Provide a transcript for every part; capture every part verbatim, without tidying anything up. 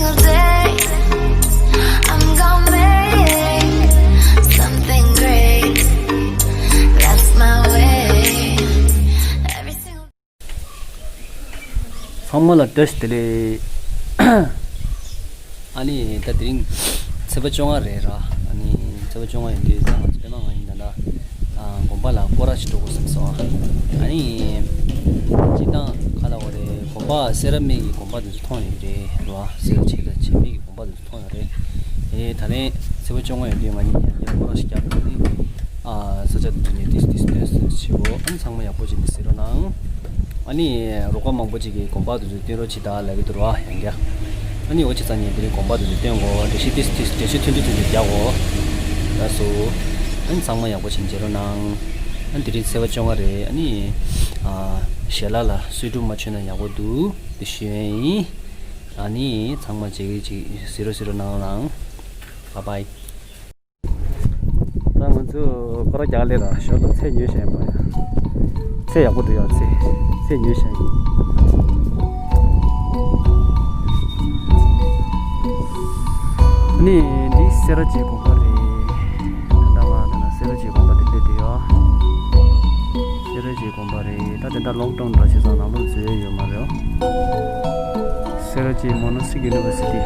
Day, I'm gonna make something great. That's my way. Every single ཚང་མ་ལ་བཀྲ་ཤིས་བདེ་ལེགས། ཨ་ནི་ད་དེ་རིང་ཚེས་པ་བཅོ་ལྔ་རེད་ར། ཨ་ནི་ཚེས་པ་བཅོ་ལྔ་ཡིན་དུས་ད་ང་ཚོ་པད་མ་ང་ཡིན་ད་ལྟ། ཨ། དགོན་པ་ལ་སྐོར་ར་ཞིག་འགྲོ་དགོས་བསམ་སོང་། ཨ་ནི་སྤྱིར་བཏང་ཁ་ལ་འོ་རེད། དགོན་པ་སེ་ར་སྨད་ཀྱི་དགོན་པ་དེ་ཚོ་མཐོང་ཡོད་རེད་ར། སེ་ར་བྱེས་དང་བྱེས་སྨད་ཀྱི་དགོན་པ་དེ་ཚོ་མཐོང་ཡོད་རེད། ཨེ། ད་རེས་ཚེས་པ་བཅོ་ལྔ་ཡིན་དུས་ང་གཉིས་ཡང་བསྐྱར་སྐོར་ར་ཞིག་རྒྱག་གི་ཡིན། ཨ། ས་ཆ་དེ་ཚོ་ནས་ཏིས་ཏིས་སྟོན་སོང་ཞིག་གོ། ཨ་ནི་ཚང་མ་ཡག་པོ་བྱས་ནས་གཟིགས་རོགས་གནང་། ཨ་ནི་རོགས་པ་མང་པོ་ཅིག་གིས་དགོན་པ་དེ་ཚོ་སྟོན་རོགས་བྱེད་དང་ལབ་ཀྱི་འདུག་ར། ཡང་བསྐྱར། ཨ་ནི་འོ་བྱས་ཙང་ངས་དེ་རིང་དགོན་པ་དེ་ཚོ་སྟོན་གོ། འགྲེལ་བཤད་ཏིས་ཏིས་འགྲེལ་བཤད་ཐུང་ཐུང་ཐུང་ཐུང་རྒྱག་གོ། ལགས་སོ། ཨ་ནི་ཚང་མ་ཡག་པོ་བྱས་ནས་མཇལ་རོགས་གནང་། ཨ་ནི་དེ་རིང་ཚེས་པ་བཅོ་ལྔ་རེད། ཨ་ནི། ཨ། ཞལ་ལག་ལ་གསོལ་སྒྲུབ་མ་མཆོད་ན་ཡག་པོ་འདུག་དེ་ཞུ་ཡས་ཡིན། ཨ་ནི་ཚང་མ་མཇལ་གྱི་ཅིག་གཟིགས་རོགས་གཟིགས་རོགས་གནང་རོགས་གནང་། བཱའི་བཱའི། ད་ང་ཚོ་སྐོར་ར་རྒྱག་སླེབས་ར། ཞོར་དུ་ཚལ་ཉོས་བཞག་ཡིན་པ་ཡ། ཚལ་ཡག་པོ་འདུག་ཡ། ཚལ་ཚལ་ཉོས་བཞག་ཡིན། ཨ་ནི་འདི་སེ་ར་བྱེས་དགོན་པ་རེད། ད་ང་ད་ན་སེ་ར་བྱེས་དགོན་པ་འདི་སླེབས་བསྡད་ཡོད། སེ་ར་བྱེས་དགོན་པ་རེད། ད་དེ་འདྲ་ལོག་ཀྲོན་འདྲ་བྱས་ཙང་ནང་ལོགས་འཛུལ་ཡས་ཡོད་མ་རེད། སེ་ར་བྱེས་Monastic University།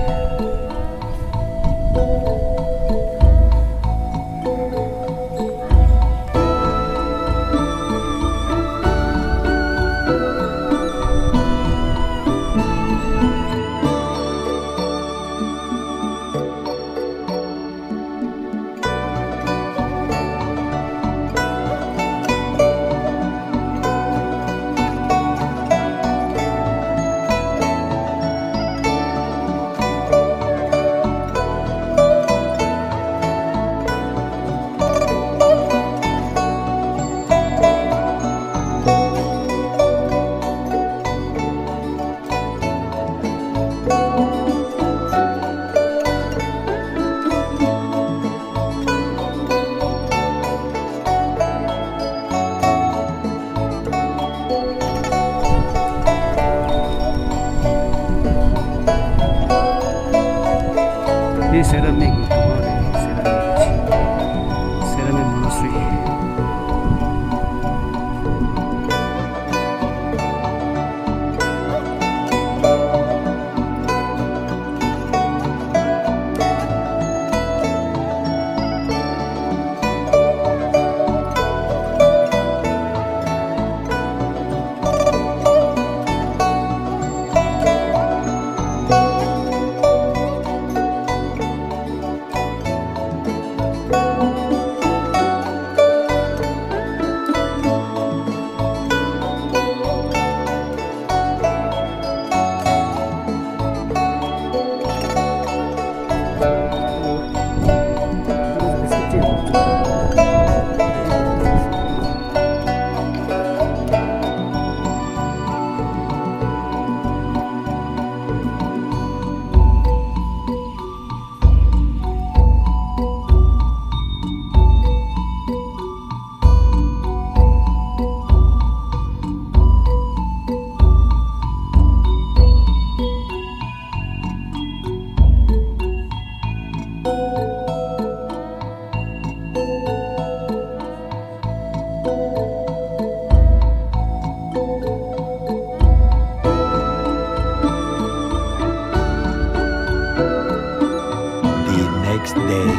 འདི་སེ་ར་སྨད་ཀྱི་དུ་བ་རེད། སེ་ར་སྨད་ཀྱི་ཆེ། སེ་ར་སྨད་Monastery། The next day.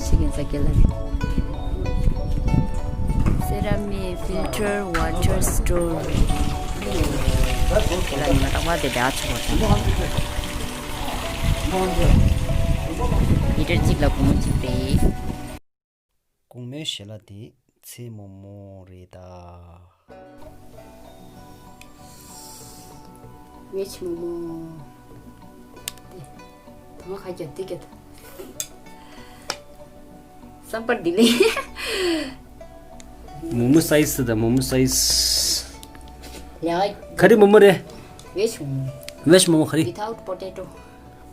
ཤི་གིན་ས་ཀེ་ལ་རེད། སེ་ར་མིག་ཕིལ་ཊར་ཝ་ཊར་སི་ཊོར་རེད། ཁྱེད་ལ་ཉི་མ་རྟག་པར་དེ་འདྲ་ཚོར་བ་དང་། ལི་ཊར་གཅིག་ལ་སྒོར་མོ་གཅིག་རེད། གོང་མའི་ཞལ་ལག་དེ་ཚལ་མོག་མོག་རེད་ད། ཝེཇ་མོག་མོག་དང་ཁ་རྒྱབ་དེ་རྒྱབ། བསམ་པར་ལྡི་ལི། མོག་མོག་སའི་ཛི་དང་མོག་མོག་སའི་ཛི། ལ། ག་རེ་མོག་མོག་རེད། ཝེཇ་མོག་མོག་ཝེཇ་མོག་མོག་ག་རེ། Without potato།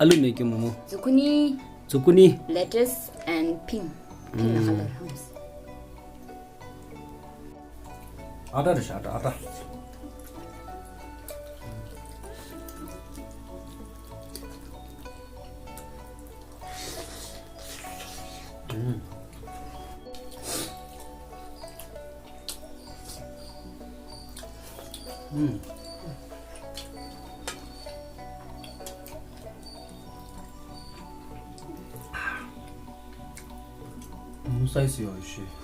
ཨ་ལུ་མེད་རྒྱུ་མོག་མོག་ཛུ་ཀུ་ནི། ཛུ་ཀུ་ནི། Lettuce and pink. Pink ལ་ཁ་ལར་ཧམ། ཨ་ཏྲ་རེད་ཤག་ཨ་ཏྲ་ཨ་ཏྲ། ཨུམ། ཨུམ། ཨུམ། སའི་ཛི་ཡོད་ཤེས།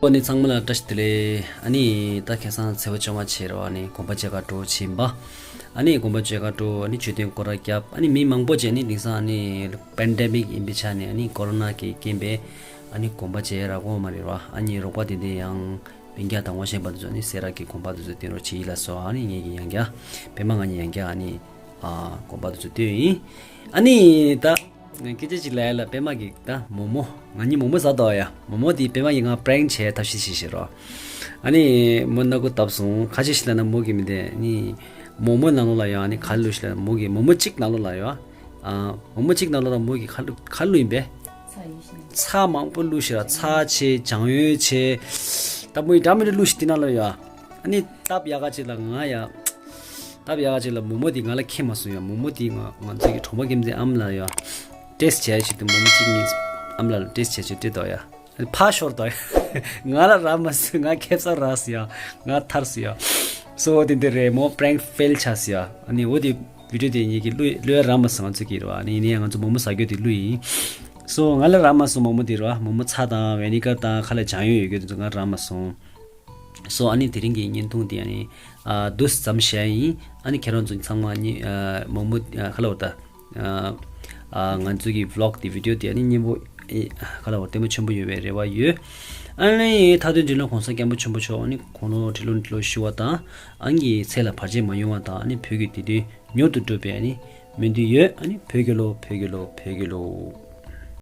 ཨོ་ནི་ཚང་མ་ལ་བཀྲ་ཤིས་བདེ་ལེགས། ཨ་ནི་ད་ཁ་སང་ཚེས་པ་བཅོ་ལྔ་བྱས་རེད་བ། ཨ་ནི་དགོན་པ་མཇལ་ཁ་འགྲོ་ཕྱིན་པ། ཨ་ནི་དགོན་པ་མཇལ་ཁ་འགྲོ། ཨ་ནི་མཆོད་རྟེན་སྐོར་ར་བརྒྱབ། ཨ་ནི་མི་མང་པོ་བྱས་ནི་དེང་སང་ཨ་ནི་པེན་ཌེ་མིག་ཡིན་པའི་ཆ་ནས་ཨ་ནི་ཀོ་རོ་ན་གི་རྐྱེན་པས་ཨ་ནི་དགོན་པ་མཇལ་རག་གོ་མ་རེད་བ། ཨ་ནི་རོགས་པ་དེ་འདྲ་ཡང་སྤུན་ཀྱག་དང་ངོ་ཤེས་པ་དེ་ཚོ་ནི་སེ་ར་གི་དགོན་པ་དེ་ཚོ་བསྟན་རོགས་བྱེད་ཡིན་ལ་སོ། ཨ་ནི་ངེད་ཀྱི་ཡང་བསྐྱར་པད་མ་ང་གཉིས་ཡང་བསྐྱར་ཨ་ནི་ཨ་དགོན་པ་དེ་ཚོ་བསྟན་ཡིན། ཨ་ནི་ད་སྐད་ཆ་ཅིག་ལབ་ཡ་ལ། པད་མ་གི་ད་མོག་མོག་ང་གཉིས་མོག་མོག་ཟ་འདུག་ཡ། མོག་མོག་དེ་པད་མ་གིས་ང་པྲེང་བྱས་ཐབས་ཤེས་བྱས་ཤེས་རོགས། ཨ་ནི་མོ་སྣ་ཁུག་བཏབ་སོང་། ཁ་ཤས་ཤིག་ལབ་ན་མོ་གི་མི་དེ་ནི་མོག་མོག་ནང་ལོགས་ལ་ཡོད། ཨ་ནི་ག་བླུགས་ཤིག་ལབ་ན་མོ་གི་མོག་མོག་གཅིག་ནང་ལོགས་ལ་ཡོད། ཨ། མོག་མོག་གཅིག་ནང་ལོགས་ལ་མོ་གི་ག་བླུགས་ག་བླུགས་ཡིན་པས། ཚྭ་ཡིན་ཤིང་། ཚྭ་མང་པོ་བླུགས་ཤིག་ར། ཚྭ་བྱས། བྱང་ཡོས་བྱས། ད་མོ་ཡི་འདྲ་མི་འདྲ་བླུགས་ཤིག་དེ་ནང་ལོགས་ཡོད། ཨ་ནི་སྟབས་ཡག་ག་ཅིག་ལ་ང་ཡ། སྟབས་ཡག་ག་ཅིག་ལ་མོག་མོག་དེ་ང་ལ་ཁེལ་མ་སོང་ཡ། མོག་མོག་དེ་ང་ང་ཚོ་གི་གྲོང་པ་རྒན་ཚའི་ཨ་མ་ལ་ཡ། ཊེ་སི་ཊི་བྱས་ཆེད་དུ་མོག་མོག་གཅིག་གཉིས་ཨ་མ་ལ་ཊེ་སི་ཊི་བྱས་ཆེད་སྤྲད་དོ་ཡ། ཕར་ཤོར་དོ་ཡ། ང་ལ་རག་མ་སོང་། ང་ཁེབ་ས་རག་སོང་ཡ། ང་ཐར་སོང་ཡ། སོ་དེ་འདི་རེད། མོ་པྲེང་ཕེལ་ཆགས་སོང་ཡ། ཨ་ནི་འོ་དེ་བི་ཌི་ཡོ་དེ་ངེད་ཀྱིས་བླུགས་བླུགས་ཡ་རག་མ་སོང་། ང་ཚོ་གི་རེད་བ། ཨ་ནི་ཡིན་ན་ཡང་ང་ཚོ་མོག་མོག་ཟ་རྒྱུ་དེ་བླུགས་ཡིན། སོ་ང་ལ་རག་མ་སོང་མོག་མོག་དེ་རེད་བ། མོག་མོག་ཚྭ་དང་ཝི་ནི་གར་དང་ཁ་ལ་བྱང་ཡོས་ཡོད་རྒྱུ་དེ་ཚོ་ང་རག་མ་སོང་། སོ་ཨ་ནི་དེ་རིང་གི་བརྙན་ཐུང་དེ་ཨ་ནི་ཨ་འདུག་ཙམ་བྱས་ཡིན། ཨ་ནི་ཁྱེད་རང་ཚོ་ཚང་མ་ཨ་ནི་ཨ་མོག་མོག་ཨ་ག་ལབ་དགོས་རེད་ད། ཨ་ཨ་ང་ཚོ་གི་བི་ལོག་དེ་བི་ཌི་ཡོ་དེ་ཨ་ནི་སྙན་པོ་ཨེ་ག་ལབ་དགོས་རེད། ལྟད་མོ་ཆེན་པོ་ཡོད་པའི་རེ་བ་ཡོད། ཨ་ནི་མཐའ་དོན་འབྲི་ལོ་གོང་ས་སྐྱབས་མགོན་ཆེན་པོ་མཆོག་ཨ་ནི་དགུང་ལོ་ཁྲི་ལོ་འབྲི་ལོ་ཞུ་བ་དང་ཨ་ནི་ཚེ་ལ་བར་ཆད་མ་ཡོང་བ་དང་། ཨ་ནི་བོད་ཀྱི་བདེ་དོན་མྱུར་དུ་འགྲུབ་པའི་ཨ་ནི་སྨོན་འདུན་ཡོད། ཨ་ནི་བོད་རྒྱལ་ལོ། བོད་རྒྱལ་ལོ། བོད་རྒྱལ་ལོ།